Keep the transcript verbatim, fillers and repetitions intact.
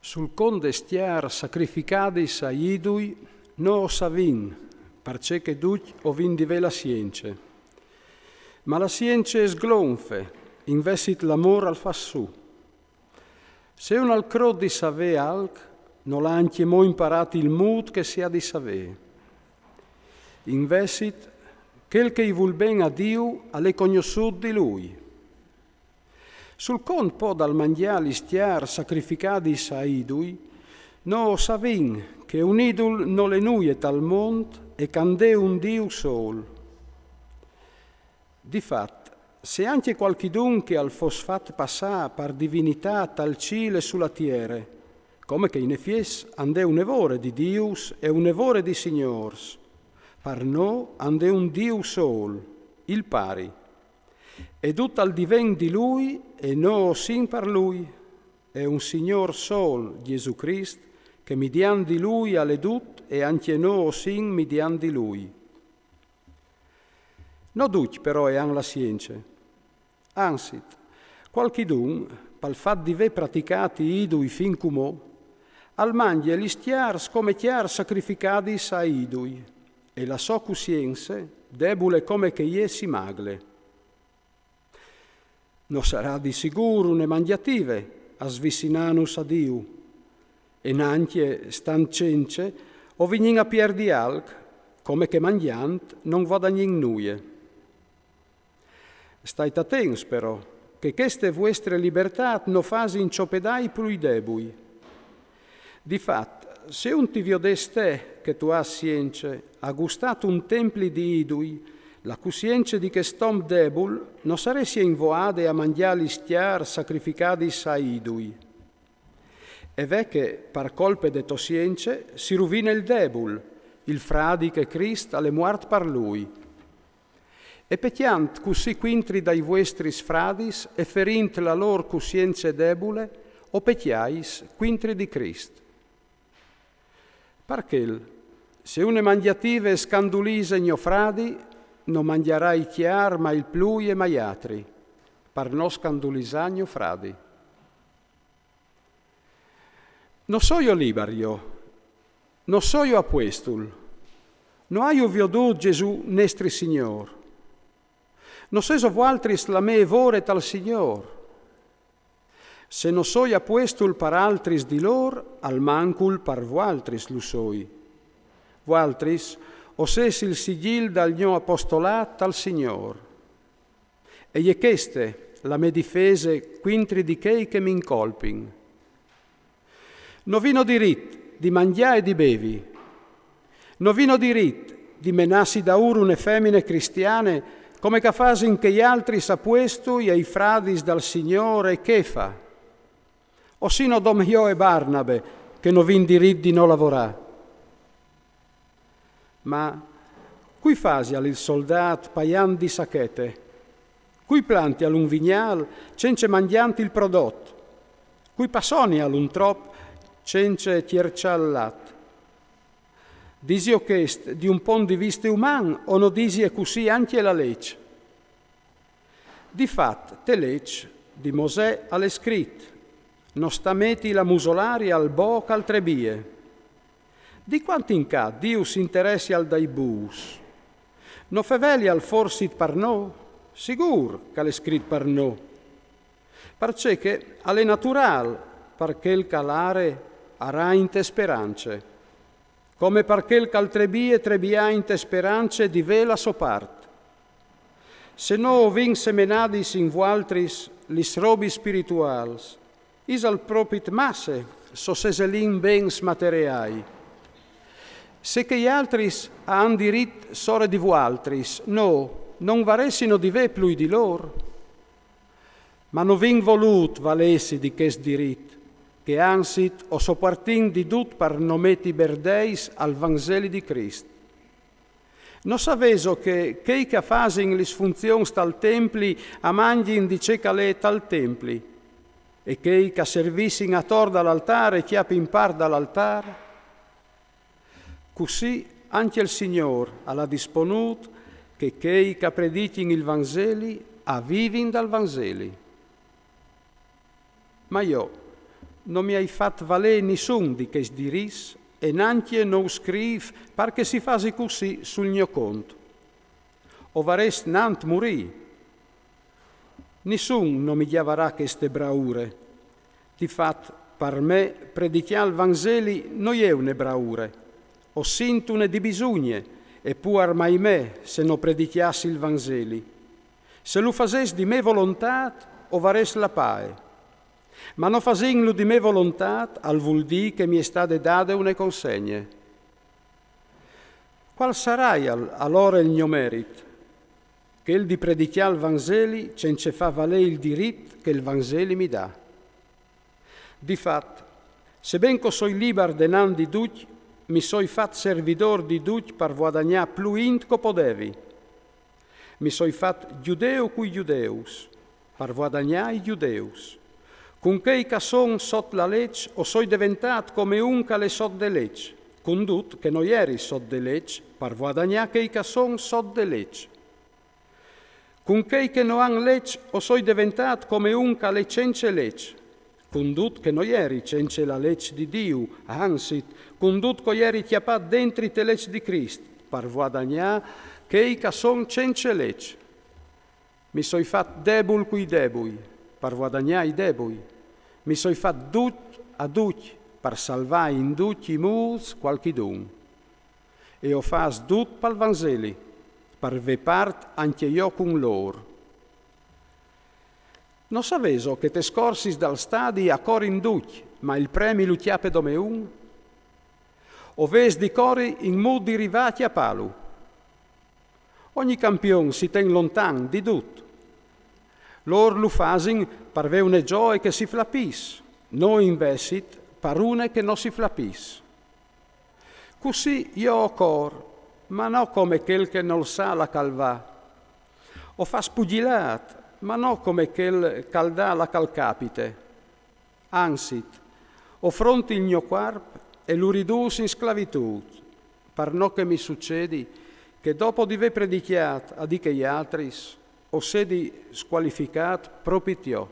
Sul cont des tiars sacrificadis ai idui no o savìn, parcè che ducj o vin di vê la sience. Ma la sience e sglonfe, invezit l'amôr al fâs sù. Se un al crôt di savê alc, nol à ancjemò imparât il mût che si à di savê. Invezit, chel che i vûl ben a Diu al è cognossût di lui. Sul cont po dal mangjâ lis tiars sacrificadis ai idui, no o savìn che un idul nol è nuie tal mont e che and è un Diu sôl. Di fat, se ancje cualchidun che al fos fat passâ par divinitât tal cîl e su la tiere, come che in efiets and è une vore di dius e une vore di signôrs, par nô and è un Diu sôl, il Pari. E dut al diven di lui e nô o sin par lui. È un Signôr sôl, Jesù Crist, che midiant di lui al è dut e ancje nô o sin midiant di lui. No ducj però e àn la sience. Anzit, cualchidun, pal fat di vê praticât i idui fin cumò, al mangje lis tiars come tiars sacrificadis ai idui, e la sô cussience, debule come che e je, si magle. No sarà di sigûr une mangjative a svicinânus a Diu, e nancje stant cence o vignìn a pierdi alc, come che mangjant no guadagnìn nuie. Stait atents però, che cheste vuestre libertât no fasi inçopedâ i plui debui. Di fat, se un ti viodès te che tu âs sience a gustât un templi di idui, la cussience di chest om debul no saressie invoade a mangjâ lis tiars sacrificadis ai idui. E ve che, par colpe de tô sience, si ruvine il debul, il fradi che Crist al è muart par lui. E pecjant cussì cuintri dai vuestris fradis e ferint la lôr cussience debule, o pecjais cuintri di Crist. Par chel, se une mangjative e scandulise gno fradi, no mangjarai tiar mai plui e mai atri, par no scandulisâ gno fradi. No soio libar jo, no soio apuestul, no aio viodût Jesù nestri Signôr. No sêso vualtris la mê vore tal Signôr? Se no soi apuestul par altris di lôr, almancul par vualtris lu soi. Vualtris o sês il sigjil dal gno apostolât tal Signôr. E je cheste la mê difese cuintri di chei che mi incolpin. No vino dirit di mangjâ e di bevi. No vino dirit di menâsi daûr une femine cristiane, come che a fasin chei altris apuestui e i fradis dal Signôr e Chefa. O sino dome jo e Barnabe, che no vin dirit di no lavorâ. Ma cui fasial il soldât paiant di sachete? Cui plantial un vignâl cence mangjant il prodot? Cui passonial un trop cence cjerçâ il lat? Disio chest di un pont di viste uman o no disie cussì ancje la leç? Di fat, te leç di Mosè al è scrit: no sta meti la musolaria al bo che al trebie. Di cuant in ca Diu si interessial dai bûs? No fevelial forsit par nô? Sigûr che al è scrit par nô. Parcè che al è naturâl, par chel che al are, arà inte sperance. Come par chel che al trebie, trebià inte sperance di vê la sô part. Se nô o vin semenadis in vualtris lis robis spirituâls, isal propit masse se o seselìn bens matereâi. Se chei altris a àn dirit sore di vualtris, nô no varessino di vê plui di lôr? Ma no vin volût valêsi di chest dirit, che anzit o sopuartìn di dut par no meti berdeis al Vanzeli di Crist. No savêso che chei che a fasin lis funzions tal templi a mangjin di ce che al è tal templi, e chei che a servissin ator dal altâr e cjapin part dal altâr? Cussì ancje il Signôr al à disponût che chei che a predichin il Vanzeli a vivin dal Vanzeli. Ma jo, No mi ai fat valê nissun di chescj dirits e nancje no u scrîf par che si fasi cussì sul gno cont. O varès nant murî. Nissun no mi gjavarà cheste braure. Di fat, par me, predicjâ il Vanzeli no je une braure. O sint une dibisugne, e puar mai me se no predicjàs il Vanzeli. Se lu fasès di mê volontât, o varès la pae. Ma no fasintlu di mê volontât al vûl dî che mi è stade dade une consegne. Cuâl saraial alore il gno merit? Chel di predicjâ il Vanzeli cence fâ valê il dirit che il Vanzeli mi dà. Di fat, seben che o soi libar denant di ducj, mi soi fat servidôr di ducj par vuadagnâ plui int che o podevi. Mi soi fat gjudeu cui gjudeus, par vuadagnâ i gjudeus. Cun chei che a son sot la leç o soi deventât come un che al è sot de leç, cun dut che no jeri sot de leç, par vuadagnâ chei che a son sot de leç. Cun chei che no àn leç o soi deventât come un che al è cence leç, cun dut che no jeri cence la leç di Diu, anzit, cun dut che o jeri cjapât dentri te leç di Crist, par vuadagnâ chei che a son cence leç. Mi soi fat debul cui debui, par vuadagnâ i debui. Mi soi fat dut a ducj, par salvâ in ducj i mûts cualchidun. E o fâs dut pal Vanzeli, par vê part ancje jo cun lôr. No savêso che tes corsis dal stadi a corin ducj, ma il premi lu cjape dome un? O vês di cori in mût di rivâ a cjapâlu. Ogni campion si ten lontan di dut. Lôr lu fasin par vê une zoie che si flapìs, nô invezit par une che no si flapìs. Cussì jo o cor, ma no come chel che nol sa là che al va. O fâs pugjilât, ma no come chel che al dà là che al capite. Anzit, o fronti il gno cuarp e lu ridûs in sclavitût, par no che mi sucedi che dopo di vê predicjât a di chei altris, o sedi scualificât propit jo.